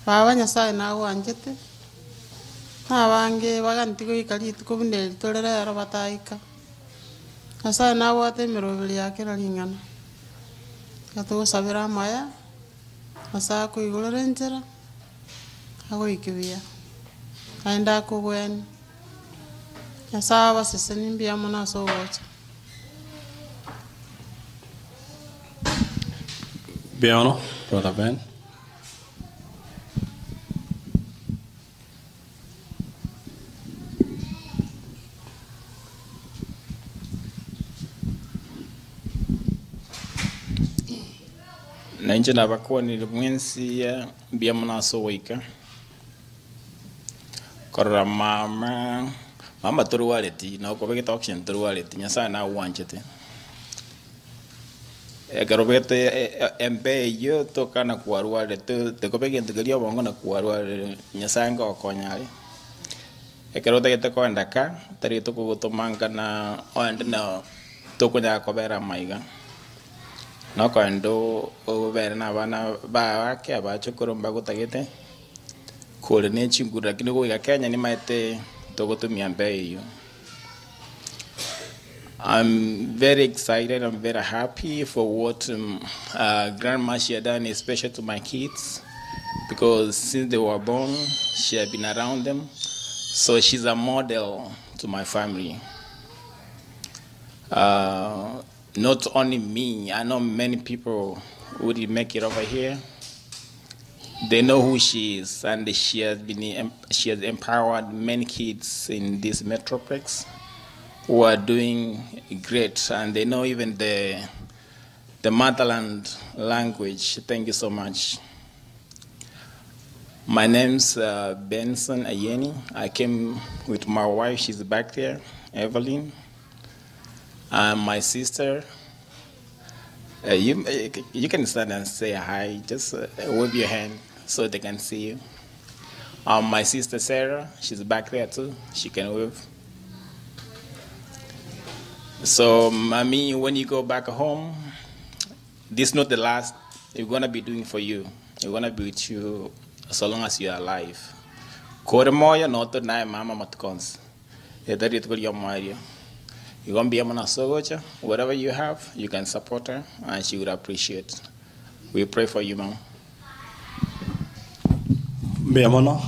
Baba Nyasaye nagwanchete, na abange baganeti goika rituko buna eri tore rero bataika. Nyasaye nabwate emeroberi ya kera ring'ana, tiga togosabera amaya, Nyasaye akoigorere enchera, agoike buya, naende akogwenie. Nyasaye abasesenie mbuya mono ase ogocha. Mbuya mono brother Ben. Na inche nabakwanire mwensi mbuya mono ase ogoika. Korora mama, mama torwareti, na okobegete oxygen torwareti, Nyasaye nagwanchete. Ekero obegete embeo eyio tokana kwarwarete, tekoba egento keria obongo na kwarwarire, Nyasaye ngogokonya are. Ekero otagete koenda ka, tari tokogotoma nka na oende na tokonyara kobera amaiga. Nokoenda obere na abana bao ake abachokoro mbagotagete. Kore ne chinguru lakini goika Kenya nimaete togotumia mbeo eyio. I'm very excited, I'm very happy for what um, uh, grandma she had done, especially to my kids, because since they were born, she had been around them. So she's a model to my family. Uh, not only me, I know many people who didn't make it over here. They know who she is, and she has been she has empowered many kids in this metroplex who are doing great, and they know even the the motherland language. Thank you so much. My name's uh, Benson Ayeni. I came with my wife. She's back there, Evelyn. And my sister. Uh, you, you can stand and say hi. Just uh, wave your hand so they can see you. Um, my sister Sarah, she's back there too. She can wave. So, mommy, when you go back home, this is not the last we're gonna be doing for you. We're gonna be with you so long as you are alive. Kore moyo noto naye mama matukonsi. Eta rituko ri'omoerio. Igo mbuya mono ase ogocha, whatever you have, you can support her and she would appreciate. We pray for you mama. Mbuya mono,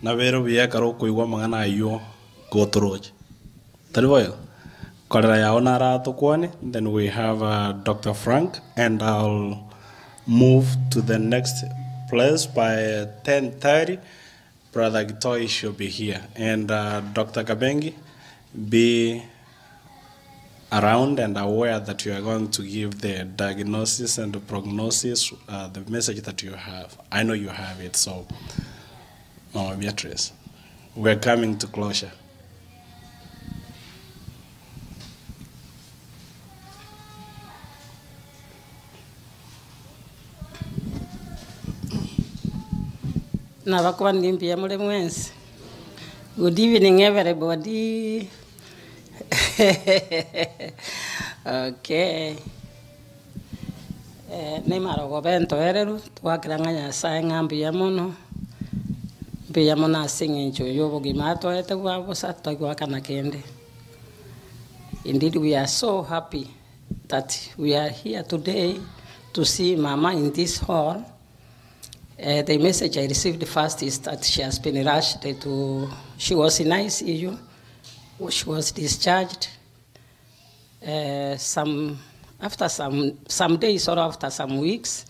nabeire buya ekero okoigwa amang'ana ayio gotoroche. Tari boigo? Korera yao naro atokwane, then we have Doctor Frank and I'll move to the next place by 10:30 Brother Gitoi should be here and Doctor Kabengi be around and aware that you are going to give the diagnosis and the prognosis, uh, the message that you have. I know you have it, so Mama Beatrice, we are coming to closure. Nabakwanire mbuya more mwensi. Good evening everybody. Okay. Eh, nimarogoba entoereru, twakera ng'a Nyasaye ng'a mbuya mono, mbuya mono ase eng'encho ya obogima atoete bwa bosa togoakana kende. Indeed we are so happy that we are here today to see mama in this hall. Uh, the message I received first is that she has been rushed to, she was in ICU, she was discharged. Uh, some, after some, some days or after some weeks,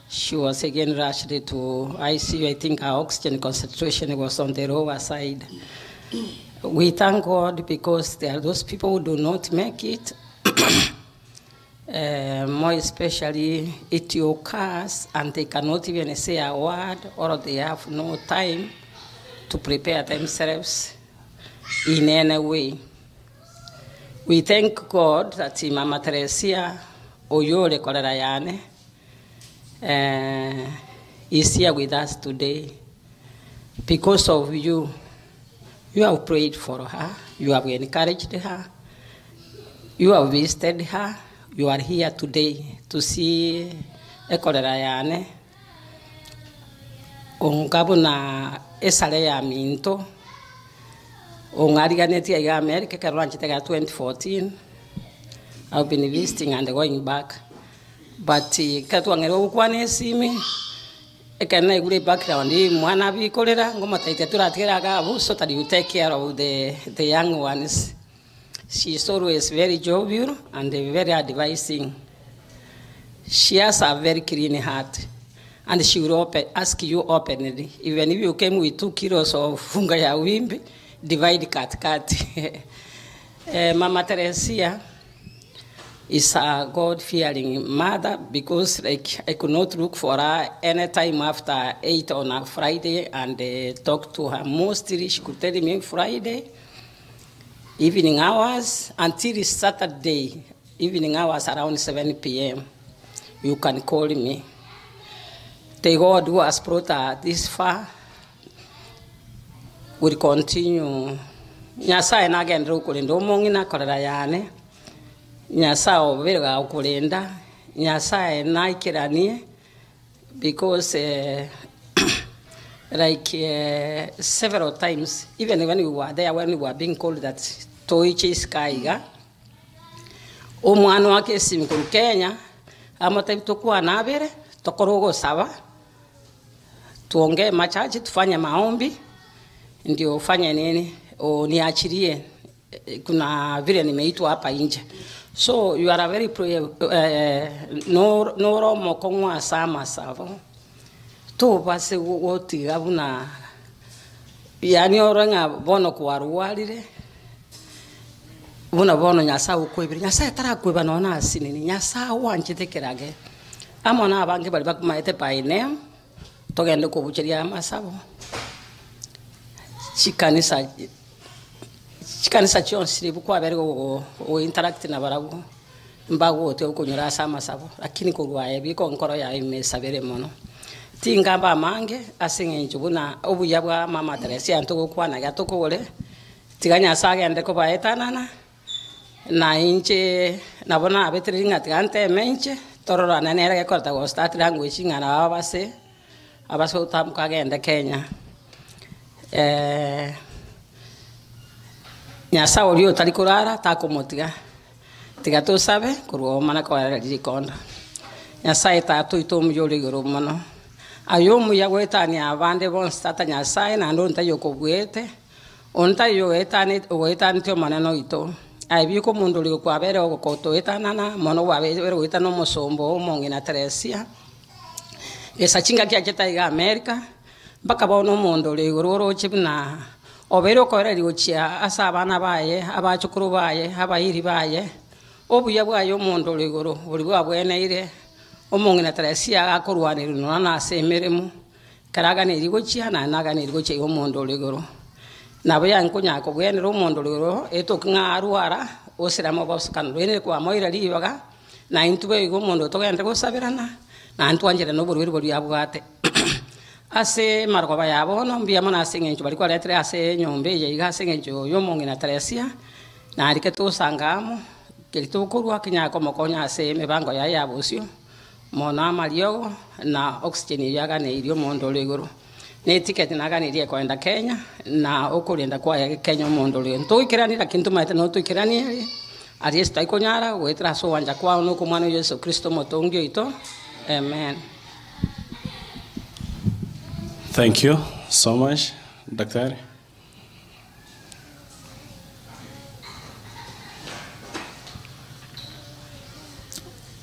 she was again rushed to ICU. I think her oxygen concentration was on the lower side. We thank God because there are those people who do not make it. Uh, more especially it occurs and they cannot even say a word or they have no time to prepare themselves in any way. We thank God that Mama Teresia Oyore Korera Yane uh, is here with us today. Because of you, you have prayed for her, you have encouraged her, you have visited her, you are here today to see Ekorera Yane. Onga buna esare ya minto, ong'ariganetie aiga America ekero nanchete iga 2014, I've been visiting and going back, but ekero twang'erire gokwana esimi, ekero naigure ebackground ya omwana abikorera, ngomotebetie toratigere iga abwo so that you take care of the the young ones. She is always very jovial and very advising. She has a very clean heart and she will open, ask you openly even if you came with 2 kilos of unga ya wimbi divide katikati. Mama Teresia is a God-fearing mother because like I could not look for her any time after 8 on a Friday and talk to her. Mostly she could tell me Friday evening hours until Saturday evening hours around 7 p.m. You can call me. The God who has brought her this far will continue. Nyasaye nagendera okurinda omong'ina akorera yane Nyasaye obere gakurinda Nyasaye naikeranie because like several times even when we were there when we were being called that toiche iskaiga omwana wake esimi korwa Kenya amotebi tokwane abere tokore ogosaba tuongee machache tufanye maombi ndio ufanye nini uniachilie kuna vile nimeitwa hapa nje so you are a very prayer, no no mokong'wa sama savo tobase gotiga buna yani oro ng'a bono kwarwarire buna bono nyasaye okwebire nyasaye tarakweba nona asinini nyasaye wanchete kerage amo na abange bari bakumaete by name togende kobucheria amasabo chikanisa chikanisa chionsi bukwabere go interact na barabwo mbagote okonyora ase amasabo lakini korwaye biko nkoro yaye mesabere mono tingamba amange ase eng'encho buna obuya bwa mama Teresia ntogokwana gatokore tiga nyasaye agende kobaetanana na inche nabo nabetereri ng'a tiga nteme inche tororane nere gekoreta go start language ng'a nabo abase abase otamka agende Kenya nyasaye oria otari korara takomotiga tiga tosabe korwa omana koerera rikonda nyasaye tata oito omuya ore igoro mono aye omuya goetania abande bonsi tata nyasaye naende ontayo okobwete ontayo ogoetanete omonene oito aye biko omonto ore kwabere ogokotoetanana mono gwabere goetana omosombo omong'ina Teresia gesa chingaki achete iga America mpaka bono omonto ore igoro oroche buna obeire okoereria gochia ase abana baye abachukuru baye abairi baye obuya bwaye omonto ore igoro bori bwabweneire omong'ina Teresia agakorwanerwa nonye na ase emeremo ekero aganeirie gochia naende naganeirie gochia iga omonto ore igoro nabo yankonyaka kobwenera omonto ore igoro etoki ng'a arwara osiramo bosokana rende kwamoira ribaga na intwe iga omonto togende gosaberana naende twancherane na oborwaire boria abwate ase marogoba ya bono mbuya mono ase eng'encho baria kwaretire ase enyomba eye iga ase eng'encho ya omong'ina Teresia narike tosanga amo keri tokorwa kinyare komokonya ase emibango yaye ya bosio mono amariogo na oxygen eywo aganeirie omonto ore igoro na eticket naganeirie ekoenda Kenya na okorenda kwaye Kenya omonto ore ntoikerani lakini tomaete notoikerani aria aria ase twaikonyara goetera ase owancha kwao na okomwana o Yeso Kristo omotongi oito amen. Thank you so much, Daktari.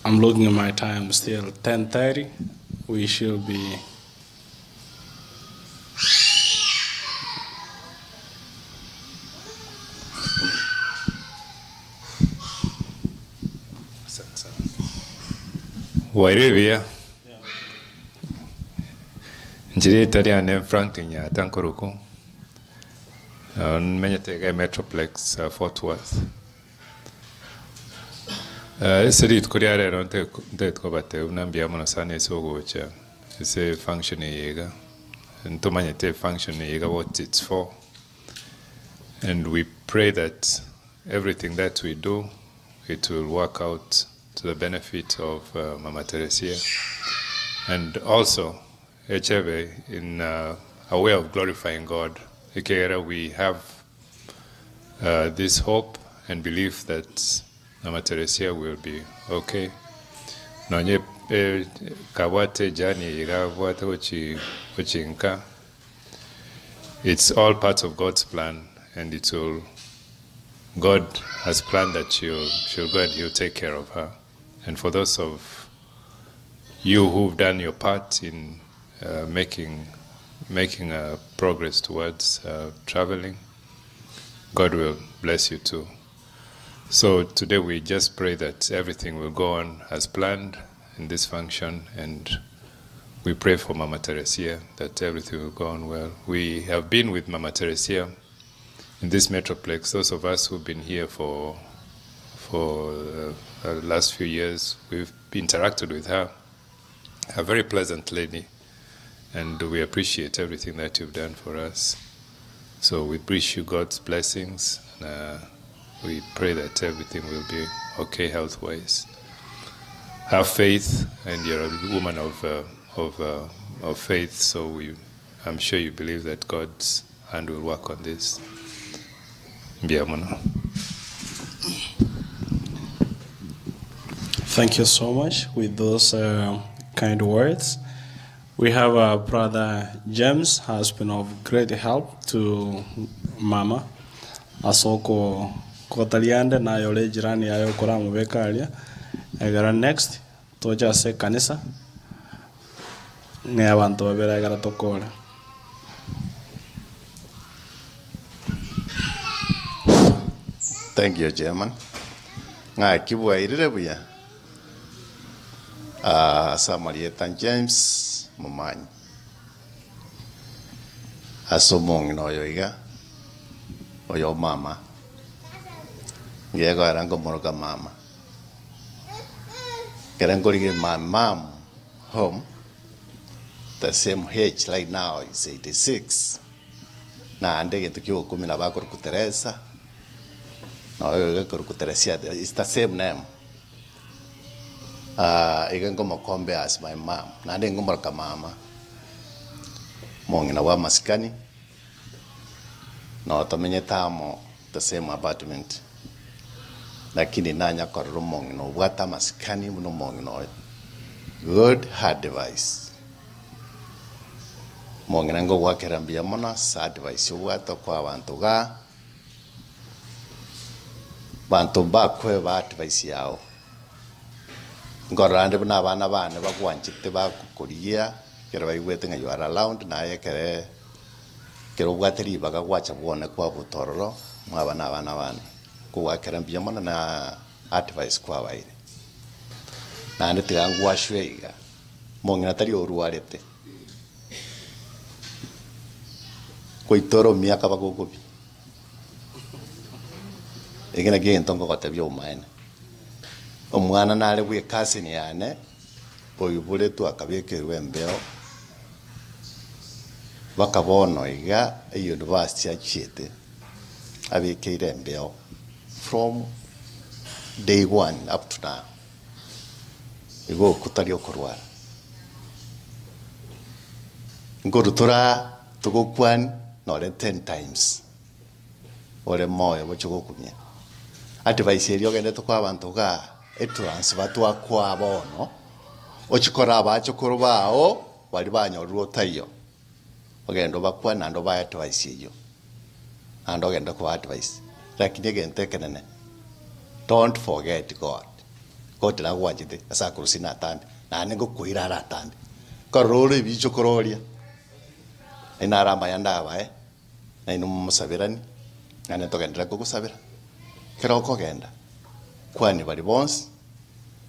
I'm looking at my time still 10:30. We should be Waire buya nchire etari ane Frank Kenyatta nkorokwo menyete iga Metroplex Fort Worth. Ase rituko ria rero ntagete kobatebia buna mbuya mono sana ase ogocha ase efunction eye iga, ntomanyete efunction eye iga what it's for and we pray that everything that we do it will work out to the benefit of Mama Teresia and also Echebe in a way of glorifying God ekiagera we have this hope and belief that Mama Teresia will be okay. Nonye kabwate ejourney eye iga abwate gochi gochi nka, it's all part of God's plan and it will God has planned that she'll she'll go and he'll take care of her and for those of you who've done your part in making making a progress towards traveling God will bless you too. So today we just pray that everything will go on as planned in this function and we pray for Mama Teresia that everything will go on well. We have been with Mama Teresia in this Metroplex. Those of us who've been here for for the last few years, we've interacted with her. A very pleasant lady, and we appreciate everything that you've done for us. So we wish you God's blessings, and uh, we pray that everything will be okay health-wise. Have faith, and you're a woman of, uh, of, uh, of faith, so we, I'm sure you believe that God's hand will work on this. Mbuya mono. Thank you so much with those uh, kind words. We have our brother James has been of great help to mama ase oko kotaria ande naye ore ejirani yaye okoramobeka aria egera next toche ase ekanisa ng'e abanto babere egera tokore. Thank you chairman. Ng'aki bwairire buya? Ase amarieta James Momanyi. Ase omong'ina oyo iga, oyo mama, ngegoera nkomoroka mama. Ekero nkorigia my mum home, the same age right now is 86, naende egento kia ogokumia nabo akorokwa Teresa, na oyo iga akorokwa Teresia, it's the same name. Iga nkomokombea as my mum, naende nkomoroka mama, omong'ina bwa amasikani, noo tomenyete amo the same apartment, lakini nanya korora omong'ina obwate amasikani buna omong'ina oyo, good advice. Omong'ina ngogoakera mbuya mono ase advice obwate okoa abanto igaa, Banto mbakweba advice yao. Nkorora ande buna abana bane bagwanchete bagokorigia ekero baigwete ng'a you are around naye ekere ekero obwate ribaga gwacha bwone kwabuta ororo mwaba na abana bane. Nkogwakera mbuya mono na advice kwabaire. Naende tiga ngwashwe iga, omong'ina tari orwarete, goitora omiaka bagokobia. Eke nakio egento ngogotebia obomaene. Omwana nare bw'ecousin yane, oiboretwe akabekerwa embeo, mpaka bono iga eyunivasiti achiete, abekeire embeo from day one up to now. Igo okwo tari okorwara. Nkorutora togokwania nore ten times. Ore moyo gochia gokumia. Advice eria ogendete koa abanto igaa, etransfer twakoa bono, ochie kora abachokoro bao baria banyorirwe otaiyo, ogende obakwane naende obae advice eyio, naende ogende koba advice. Lakini egento ekenene, don't forget God. God nagwanchete ase akorusia natambe, naende ngokoira are atambe. Nkorora ore ebichokoro oria, naende naro amaya ndabae. Nainwe momosaberanie, naende ntogenderere kogosabera. Ekero okogenda, kwania baria bonsi,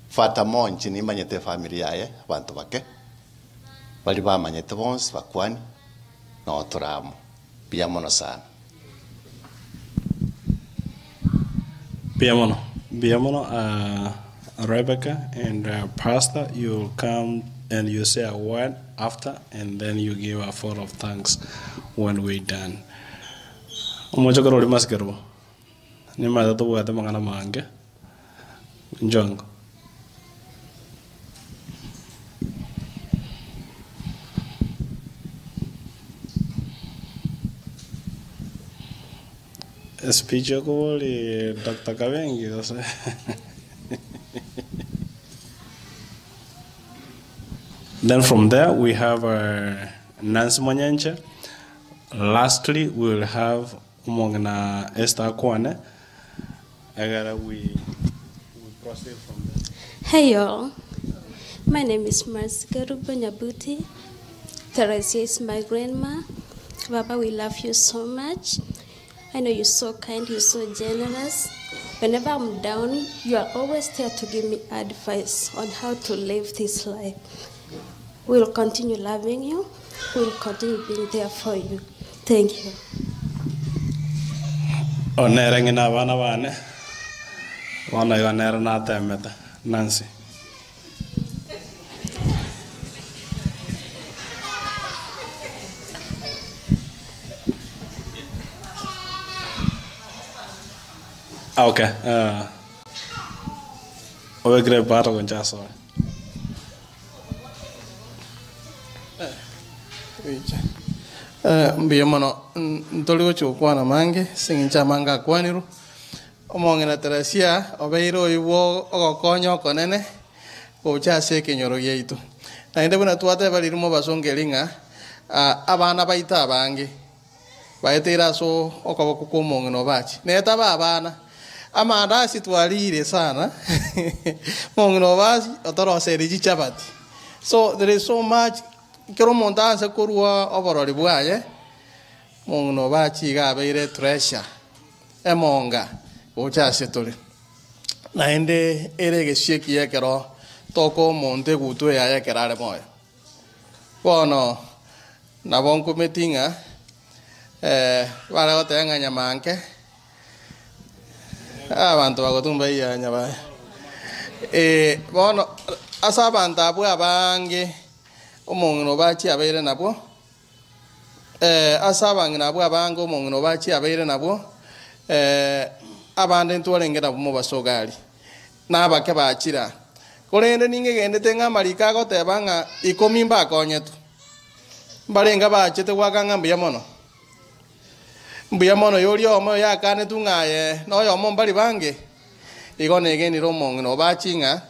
fata monche nimanyete efamiri yaye, abanto bake, baria bamanyete bonsi bakwanie, noo tore amo. Mbuya mono sana. Mbuya mono, mbuya mono Rebecca and pastor you come and you say a word after and then you give a vote of thanks when we done. Omochokoro oria masikerwa nimanyete tobwate amang'ana amange nchongo. Espeech okobori Doctor Kabengi gose? Then from there we have Nancy Mwanyancha. Lastly we will have omong'ina Esther Akwane egere we we proceed from there. Hey all, my name is Mercy Kerubo Nyabuti. Teresia is my grandma. Baba, we love you so much. I know you're so kind, you're so generous. Whenever I'm down, you are always there to give me advice on how to live this life. We'll continue loving you. We'll continue being there for you. Thank you. O nere ng'ina abana bane, bono igo nere natemete. Nancy. Ah, okay. Uh, obekire epato goncha asoe. Goicha. Eh, mbuya mono ntori gochia gokwana mange ase eng'encho amange akwanirwe. Omong'ina Teresia obeire oyio bwo ogokonya okonene gocha ase ekenyoro giaito. Naende buna twateba riria mobasongeri ng'a abana baito abange baeteire ase okoboko kwa omong'ina obache. Nere taba abana, amandasi twarire sana omong'ina obache otoroserie chichabati. So there is so much ekero omonto aase korwa oborori bwaye, omong'ina obache iga abeire treasure. Emonga gocha ase tore, naende ere egesio ekiya ekero tokoa omonto egutwa yaye ekero are moyo. Bono nabo nkumeti ng'a bare goteba ng'a nyama nke, abanto bagotumba iya nyama Bono ase abanto abwo abange omong'ina obaachie abeire nabwo. Ase abang'ina abwo abange omong'ina obo abeire nabwo, abande ntwarenge nabwo mobasogari, na abake bachira. Korende ningegendete ng'a amariko agoteba ng'a ikomi mbakonyetwe. Mbarenge bachete goaka ng'a mbuya mono. Mbuya mono yoria oyomo oyo akanetwe ng'a aye noyomo mbari bange. Igo negenire omong'ina obachi ng'a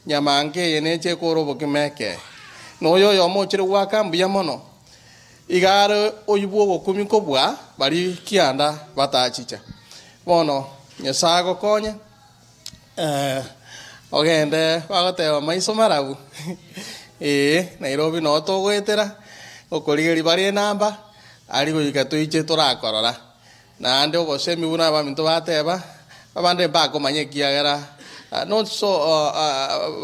nyama nke eye neche ekore obokima eke. Na oyo oyomo ochire goaka mbuya mono, iga are oyio bw'ogokumia kobua baria kianda batachicha. Bono Nyasae agokonye, ogende bagoteba maiso marabu, ee, Nairobi noo togoetera, okorigeria bare enamba, aria goika toiche torakorora. Naende obosemi buna abaminto bateba, abande mbakomanya ekiagera not so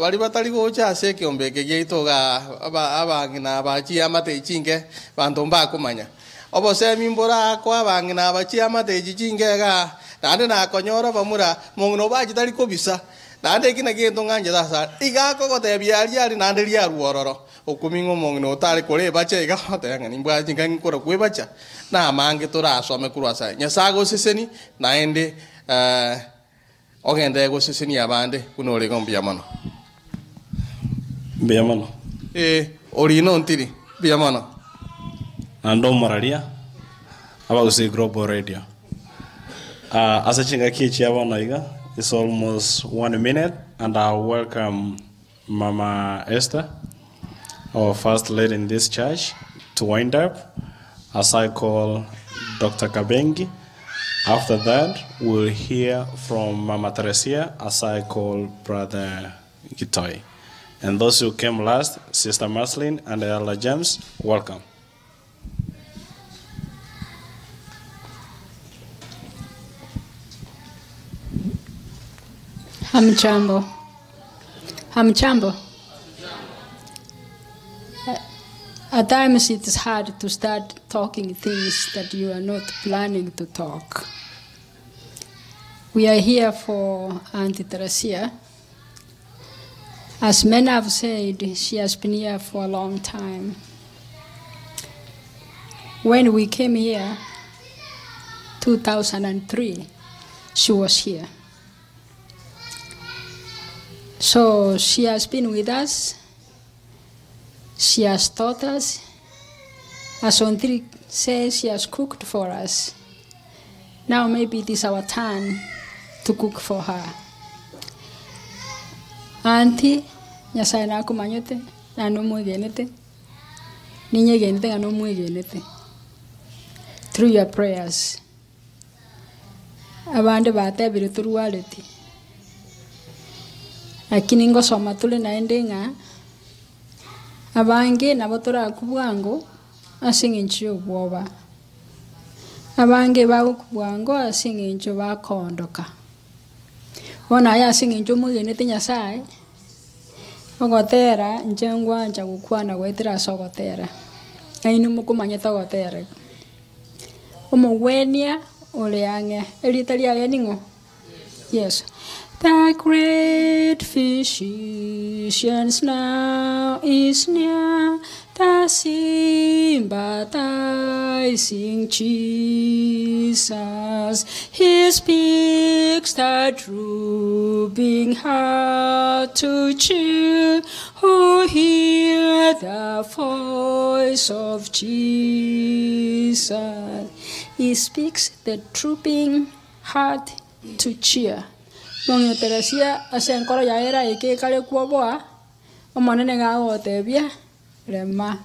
baria batari gocha ase ekeombe eke giaito igaa abang'ina aba chiamate echi chinke banto mbakomanya. Obosemi mborakoe abang'ina aba chiamate echi chinke igaa, naende nakonyora bamura mong'ina obache tari kobisa, naende eki nakio egento ng'anchete asare, iga akogotebia aria aria naende riarwa ororo. Okoming'a omong'ina otare korebacha iga agoteba ng'a nimbwate chingaki nkore kwebacha, na amange torasome korwa ase aye. Nyasae agoseseni naende ogenderere gosesenia abande buna ore igo mbuya mono. Mbuya mono. Ee, orino ntiri. Mbuya mono. Naende omoraria abagusii Global Radio. Ase chingaki echi chia bono iga, it's almost one minute and I welcome Mama Esther, our first lady in this church, to wind up as I call Dr. Kabengi. After that, we'll hear from Mama Teresia as I call Brother Gitoi. And those who came last, Sister Marceline and Elder James, welcome. Hamjambo. Hamjambo. At times it is hard to start talking things that you are not planning to talk. We are here for Auntie Teresia. As many have said, she has been here for a long time. When we came here, 2003, she was here. So she has been with us. She has taught us. As Ondri says, she has cooked for us. Now maybe it is our turn to cook for her. Auntie, Nyasaye nakomanyete, naende omwegenete, ninyegenete ng'a nomwegenete through your prayers. Abande batebire torwareti, lakini ngosoma tore naende ng'a, abange nabo torakwa bwango ase eng'encho ya obwoba. Abange bagokwa bwango ase eng'encho bakoondoka. Bono aye ase eng'encho omwegenete Nyasaye, ogotera inche ngwancha gokwana goetera ase ogotera, nainwe mokomanyete ogotera iga. Omogwenia ore ang'e, erieta riaye ning'o? Yeso. The great physician's now is near, the sympathizing Jesus. He speaks the drooping heart to cheer, who hear the voice of Jesus. He speaks the drooping heart to cheer. Mong'ina Teresia ase enkoro yaye eraike ekare kwoboa, Omonene iga agotebia, Rema.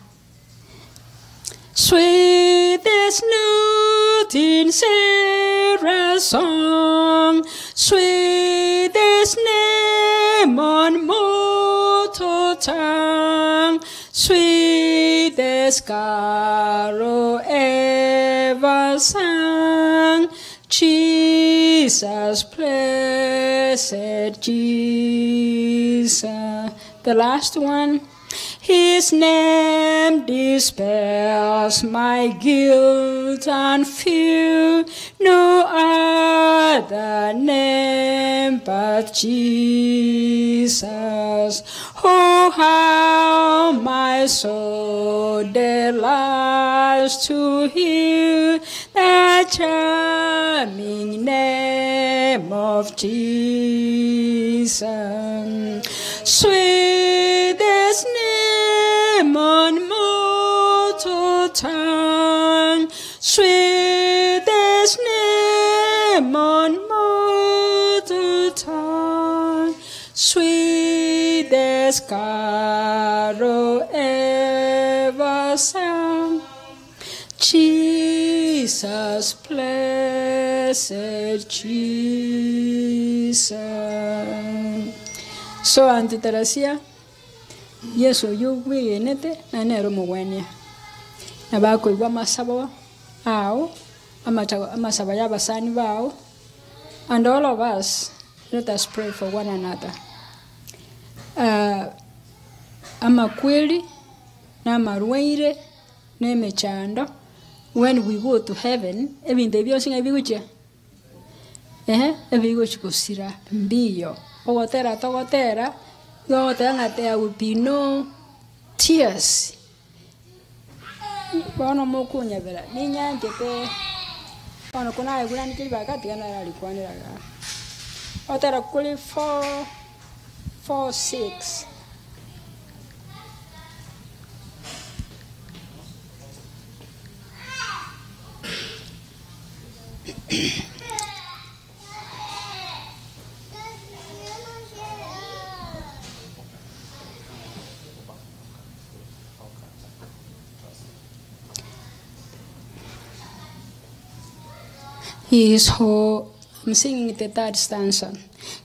Sweetest note in Sarah's song, Sweetest name on mortal tongue, Sweetest carol ever sung, Jesus, blessed Jesus. The last one. His name dispels my guilt and fear. No other name but Jesus. Oh, how my soul delights to hear the charming name of Jesus. Sweetest name on mortal tongue, sweetest name on mortal tongue, sweetest carol ever sung. Jesus, blessed Jesus. So Auntie Teresia, Yeso oyio bwegenete naende nere omogwenia. Nabo akoigwa amasabo ao, amatago amasabo ya abasani bao, and all of us, let us pray for one another. Amakweri, na amarwaire, na emechando, when we go to heaven, ebinto ebi bionsi ng'a bigochia eeh ebigochi gosira mbiyo. Ogotera togotera, igo ogoteba ng'a there will be no tears. Bono mokonyabera, ninyanchete bono konaigure naende ribaga tiga nararikwanera igaa. Ogotera kore four, four, six. His whole, I'm singing the third stanza.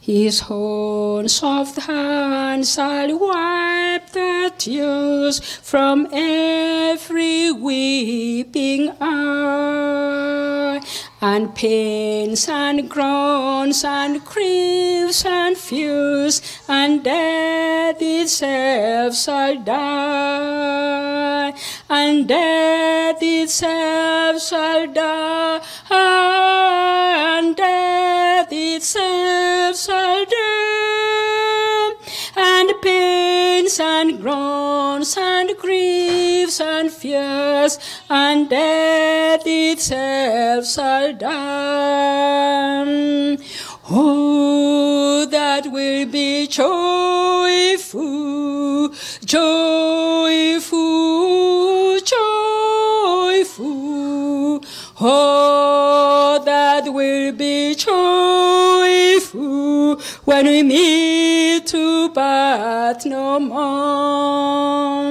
His own soft hand shall wipe the tears from every weeping eye, and pains and groans and griefs and fears, and death itself shall die, and death itself shall die, and death itself shall die, and pains and groans and griefs and fears, and death itself shall die. Oh, that will be joyful, joyful, joyful. Oh, that will be joyful when we meet to part no more.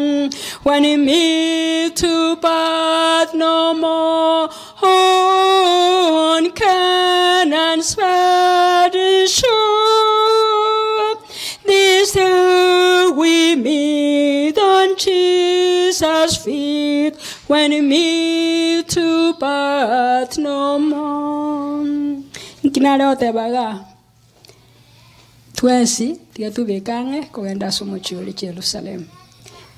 When we meet to part no more on Canaan's fair shore. This day we meet on Jesus' feet when we meet to part no more. Nkinale otebaga twensi tiga tubekang'e kogenda ase omochie ore Jerusalem.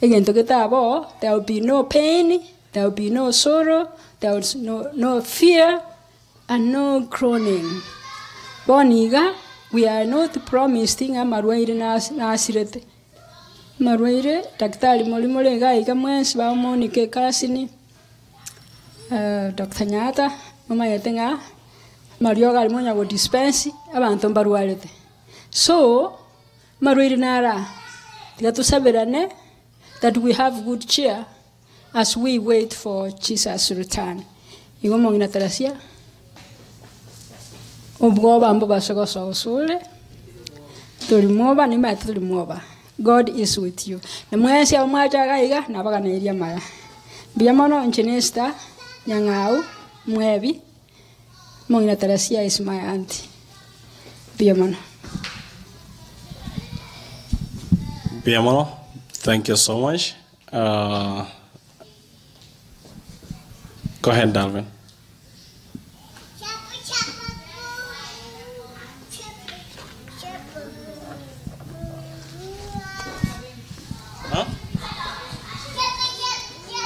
Egento getabo, there will be no pain, there will be no sorrow, there will be no fear and no groaning. Boniga, we are not promised ng'a amarwaire nasirete. Amarwaire, daktari mori more iga iga mwensi bamonike ekasini, Dr. Nyata, momanyete ng'a amariogo aria monya godispense, abanto mbarwarete. So, amarwaire nara, tiga tosaberane that we have good cheer as we wait for Jesus' return. Igo mong'ina Teresia, obwoba mbobase gosogosore, tori mwoba, nimanyete tori mwoba. God is with you. Na mwensi abo mwachaga iga, nabaganeirie amaya. Mbuya mono inche na Esther, Nyang'au, Mwebi, mong'ina Teresia is my auntie. Mbuya mono. Mbuya mono. Thank you so much. Go ahead, Dalvin. Huh?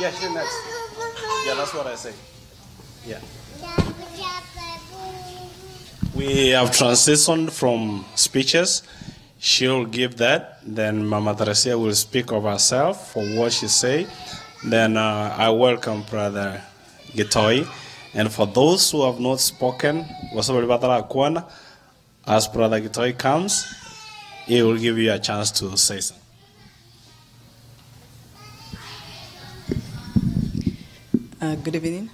Yeah, she's next. Yeah, that's what I say. Yeah. We have transitioned from speeches. She'll give that. Then Mama Teresia will speak of herself for what she say. Then I welcome Brother Gitoi. And for those who have not spoken, as Brother Gitoi comes, he will give you a chance to say something. Good evening.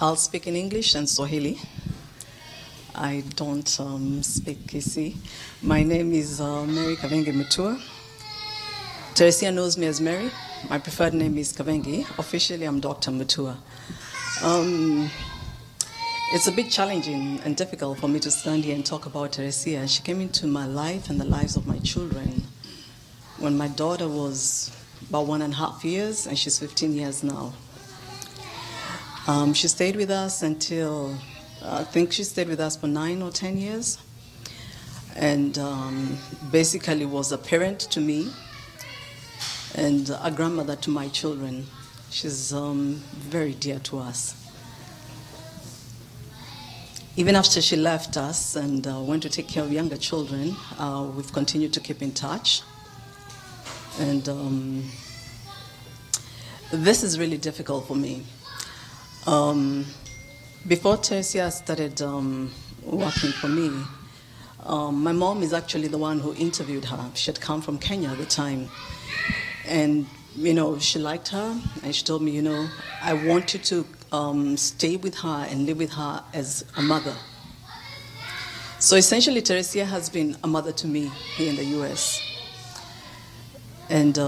I'll speak in English and Swahili. I don't speak Kisii. My name is Mary Kavengi Mutua. Teresia knows me as Mary. My preferred name is Kavengi. Officially, I'm Dr. Mutua. It's a bit challenging and difficult for me to stand here and talk about Teresia. She came into my life and the lives of my children when my daughter was about 1.5 years, and she's 15 years now. She stayed with us until, I think she stayed with us for 9 or 10 years, and basically was a parent to me and a grandmother to my children. She's very dear to us. Even after she left us and went to take care of younger children, we've continued to keep in touch. And this is really difficult for me. Before Teresia started working for me, my mom is actually the one who interviewed her. She had come from Kenya at the time. And she liked her, and she told me, I want you to stay with her and live with her as a mother. So essentially, Teresia has been a mother to me here in the US. And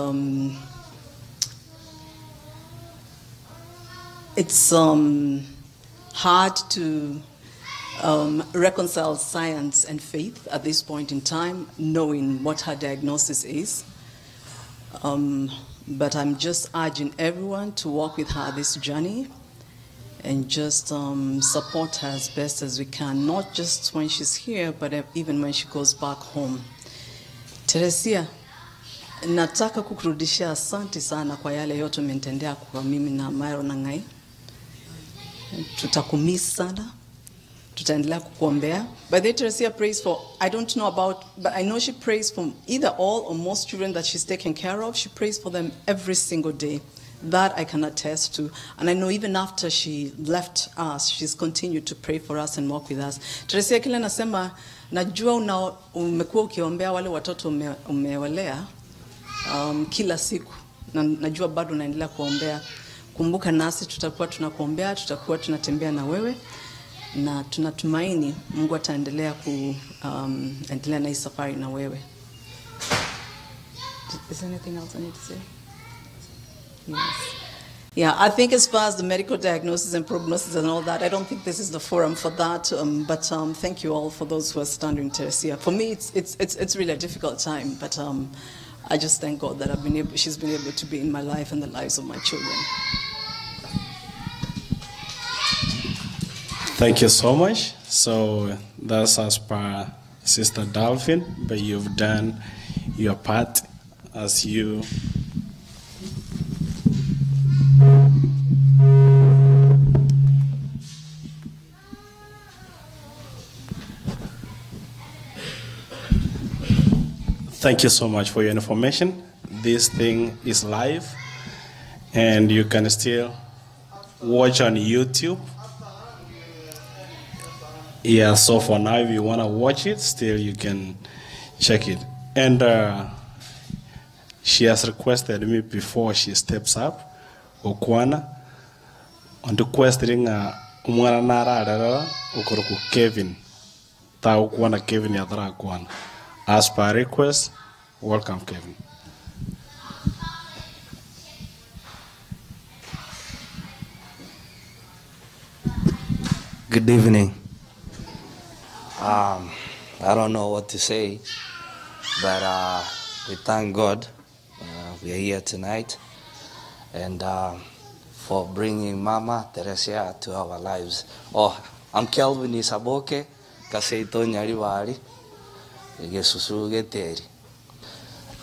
it's hard to reconcile science and faith at this point in time, knowing what her diagnosis is. But I'm just urging everyone to walk with her this journey and just support her as best as we can, not just when she's here, but even when she goes back home. Teresia, nataka kukurudishia asante sana kwa yale yote umenitendea kwa mimi na Myron na Ngai. Tutakumiss sana. Tutaendelea kukuombea. By the way, Teresia prays for, I don't know about, but I know she prays for either all or most children that she's taken care of. She prays for them every single day. That I can attest to. And I know even after she left us, she's continued to pray for us and walk with us. Teresia, kile nasema, najua umekuwa ukiombea wale watoto umewalea kila siku. Na najua bado unaendelea kuombea. Kumbuka nasi tutakuwa tunakuombea, tutakuwa tunatembea na wewe na tunatumaini Mungu ataendelea kuendelea na hii safari na wewe. Is there anything else I need to say? Yes. Yeah, I think as far as the medical diagnosis and prognosis and all that, I don't think this is the forum for that. But thank you all for those who are standing Teresia. For me, it's really a difficult time, but I just thank God that she's been able to be in my life and the lives of my children. Thank you so much. So that's as per Sister Dolphin, but you've done your part as you Thank you so much for your information. This thing is live, and you can still watch on YouTube. Yeah, so for now, if you want to watch it, still you can check it. And she has requested me before she steps up, Okwana, on requesting umwana nararera okoroku Kevin. Ta okwana Kevin yatara kwana. As per request, welcome Kevin. Good evening. I don't know what to say, but we thank God we are here tonight and for bringing Mama Teresia to our lives. Oh, I'm Kelvin Isaboke, Kaseito Nyaribari, Gesusu Geteri.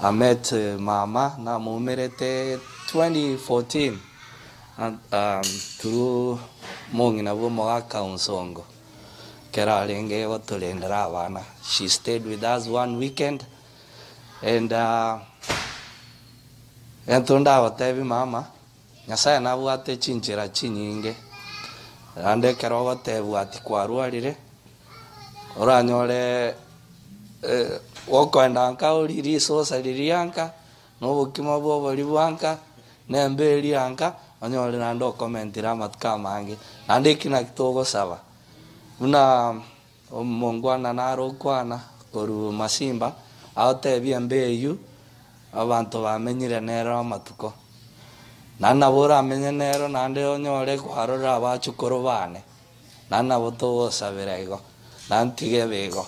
I met Mama na mumerete 2014 and, through mongina bo mogaka unsongo. Kera renge otolendera abana. She stayed with us one weekend and entonda otebi mama Nyasaye nabwate chinchera chinyinge ande kero gotebwa ati kwarwarire oranyore gokoenda nka orire risosa riria nka na obokima bwa obori bwa nka na embe eria nka onyore naende okomentera amatuko amange naende eki naki togosaba buna omongwana nare okwana korwa masimba agotebia embe eywo abanto bamenyire nere amatuko naende nabo oramenye nero naende onyore kwarora abachukuru bane naende nabo togosabera igo nantige ebe igo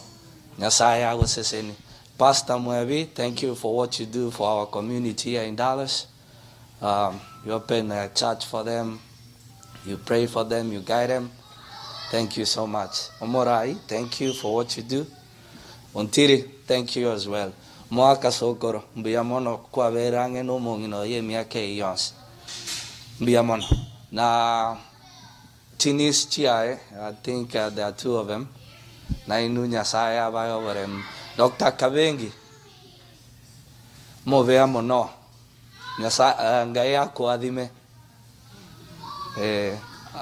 Nyasaye agoseseni. Pastor Mwebi, thank you for what you do for our community here in Dallas. You open a church for them, you pray for them, you guide them. Thank you so much. Omorai, thank you for what you do. Ontiri, thank you as well. Mwaka sokoro, mbuya mono kwaberange no mongino ye miaka yonse. Mbuya mono. Na Chinis Chiae, I think there are two of them. Na inu Nyasaye abayo borem. Dr. Kabengi. Mobea mono. Nyasaye ngai akwathime.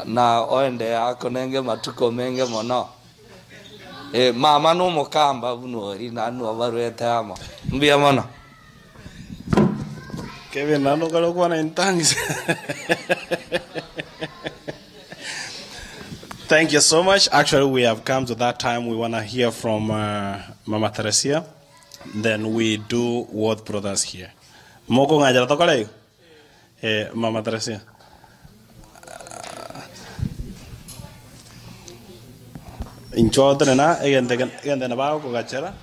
Na oende akonenge matuko menge mono. Mama no mukamba bunori na no barwete ama. Mbuya mono. Kevin nano kalo kwa in tongues. Thank you so much. Actually, we have come to that time we want to hear from Mama Teresia. Then we do what brothers here. Moko ngajara tokole? Mama Teresia. Inchotre na, egente na bao kogachera.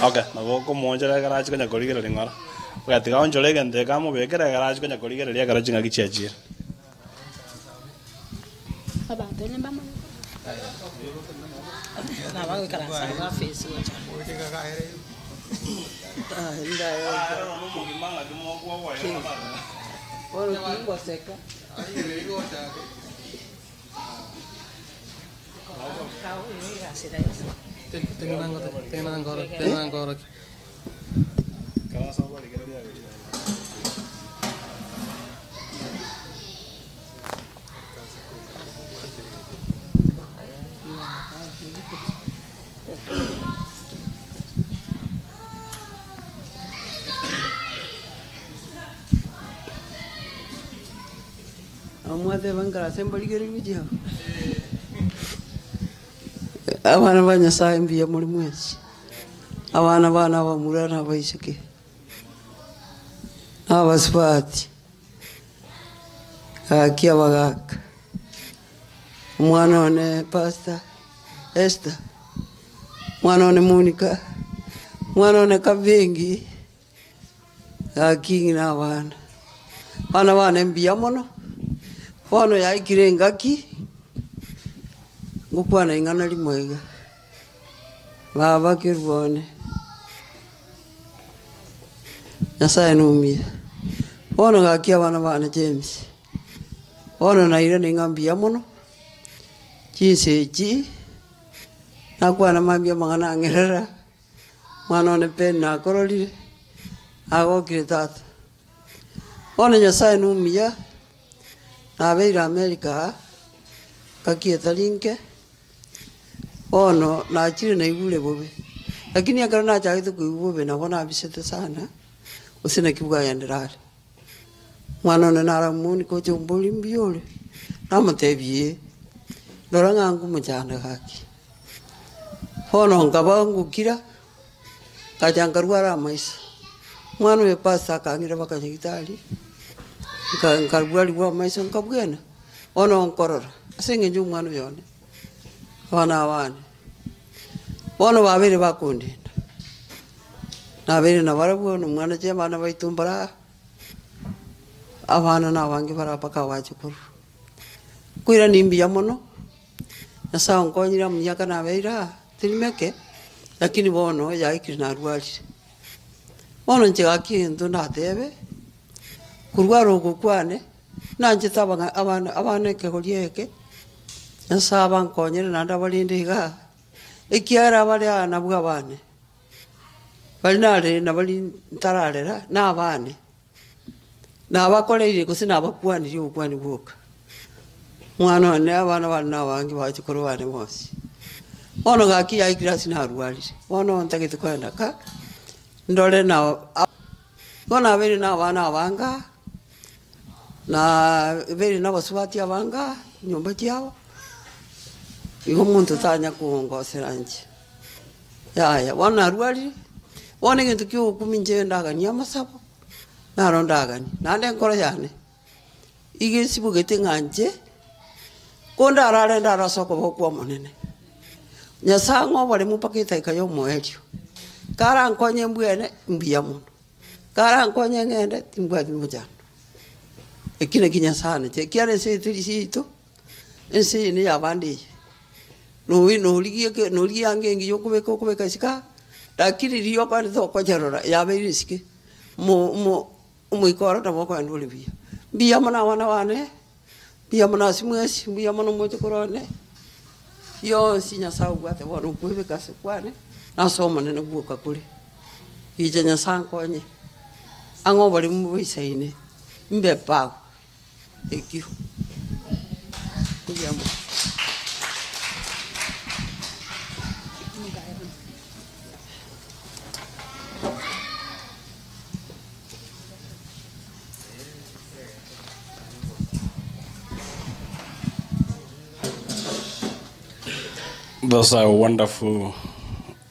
Okay, nabo komonjera garachi konya korigera ringora. Gatiga onjore egente kamo bekera garachi konya korigera ria garachi ngaki chiachira. Abantu ne bama. Na bago karansa ba face wacha. Oro kingo seka. Tengo Nabo mwateba nkarase mbarigererie gochia abwo. Abana ba Nyasaye mbuya more mwensi, abana bane abamura na abaiseke, na abasubati, gaki abagaka, omwana one Pastor Esther, omwana one Monica, omwana one Kabengi. Gaki ng'ina abana, abana bane mbuya mono, bono yaikire engaki, ngokwana ing'ana rimo iga, baba kerwa one, Nyasaye nomuya. Bono gaki abana bane James, bono nairane ng'a mbuya mono, chinsa echi, nakwana mambia amang'ana ang'erera. Mwana one Ben nakororire, agokire tata. Bono Nyasaye nomuya, nabeire America aa, ngaki etari nke, bono nachire naigure bobe, lakini ekero nachagete koigwa bobe nabo nabisete sana, gose naki bwagendera are. Mwana one naramoni gocha ombori mbuya ore, namotebia ee, rora ng'a ngomochanda gaki. Bono nkaba ngokira, ngacha nkarwara amaiso, omwana oyo pastor akang'ira mpaka nyagetari, nka nkarwarigwa amaiso nkabwena, bono nkorora, ase eng'encho omwana oyo one, abana aba bane. Bono babeire bakondenda, nabeire nabarabwo na omwana chi abana baito mbare aa, abana na abange bare aa mpaka abachukuru. Nkoirania mbuya mono. Nyasae onkonyire emiaka nabeire aa, teri meke, lakini bono yaikire narwarire. Bono inche gaki egento ndatebe, korwara oko kwane, nanchete abang'a abana abana ekegori eke, Nyasae abankonyere naende abarende igaa, ekiagera bare aa nabwo abane, baria narere na baria ntararera, na abane. Nabakoreire gose nabakwanirie obokwani bwoka. Omwana one, abana bane na abange bachukuru bane bonsi. Bono gaki yaikire ase narwarire, bono ntagete kogenda ka, ndore na bono nabeire na abana abange aa, nabeire na abasubati abange aa, nyomba chiabo, igo omonto tanya kongosera inche. Yaya, bono narwarire, bono egento kia ogokumia inche ndaganie amasabo. Naro ndaganie, naende enkoro yane iga esibogete ng'a inche, ko ndarare ndare ase okoboko kwa Omonene. Nyasae ang'e oboremu mpaka edaika ya omoerio, karankonye mbwene, mbuya mono, karankonye ng'ende, timbwati mochando. Eki naki Nyasae ananchete, ekiagera ense eye teri seito, ense eye neya abande eye, noi norigie eke norigie eanga engiya okobeka okobeka isiko aa, lakini riria okoendete okocherora yabeire esike. Mo mo omoika oro nabo okoenda ore buya. Mbuya mono abana bane, mbuya mono ase mwensi, mbuya mono omochokoro one, bionsi Nyasaye obwate bono okwebeka ase kwane, na ase Omonene gwoka kore. Gicha Nyasaye ankonye, ang'e oboremu boisaine, mbe power. Ekio. Mbuya mono. Those are wonderful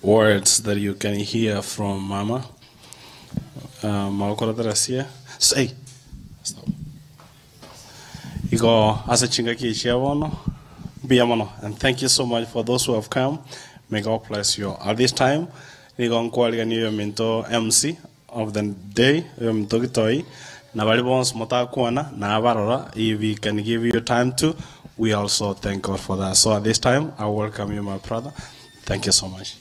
words that you can hear from Mama. Uh, Magokoro Teresia. Say. Stop. Igo ase chingaki echi chia bono, mbuya mono and thank you so much for those who have come. May God bless you. At this time, nigo nkwarigania oyominto MC of the day, oyominto Gitoi, na baria bonsi motakwana na abarora, if we can give you time to, we also thank God for that. So at this time, I welcome you, my brother. Thank you so much.